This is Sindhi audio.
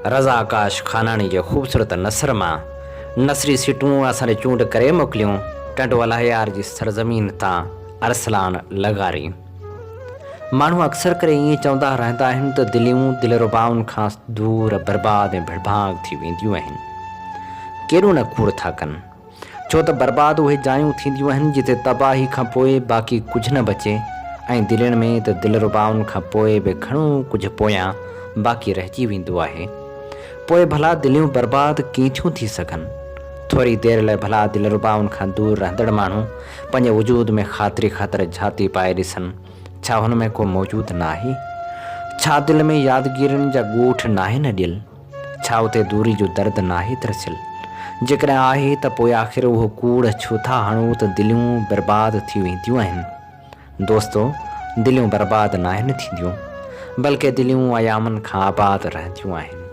رضا آڪاش خاناڻي جي خوبصورت نثر مان نثري سٽون اسان ڏي چونڊ ڪري موڪليون ٽنڊو الهيار جي سرزمين تان ارسلان لغاري. ماڻهو اڪثر ڪري ائين چوندا رهندا آهن ته دليون دلربائن کان دور برباد ۽ ڀڙڀانگ ٿي وينديون آهن. ڪيڏو نه ڪوڙ ٿا ڪن. ڇو ته برباد اهي جايون ٿينديون آهن جتي تباهي کان پوء باقي ڪجهه نه بچي ۽ دلين ۾ ته دلربائن کان پوء به گهڻو ڪجهه پويان باقي رهجي ويندو آهي. پوء ڀلا دليون برباد ڪيئن ٿيون ٿي سگهن؟ ٿوري دير لاء ڀلا دلربائن کان دور رهندڙ ماڻهو پنهنجي وجود ۾ خاطري خاطر جهاتي پائي ڏسن، ڇا هن ۾ ڪو موجود ناهي؟ ڇا دل ۾ يادگيرين جا ڳوٺ ناهن اڏيل؟ ڇا اتي دوري جو درد ناهي ترسيل؟ جيڪڏهن آهي ته پوء آخر اهو ڪوڙ ڇو ٿا هڻو ته دليون برباد ٿي وينديون آهن؟ دوستو! دليون برباد ناهن ٿينديون، بلڪه دليون ايامن کان آباد رهنديون آهن.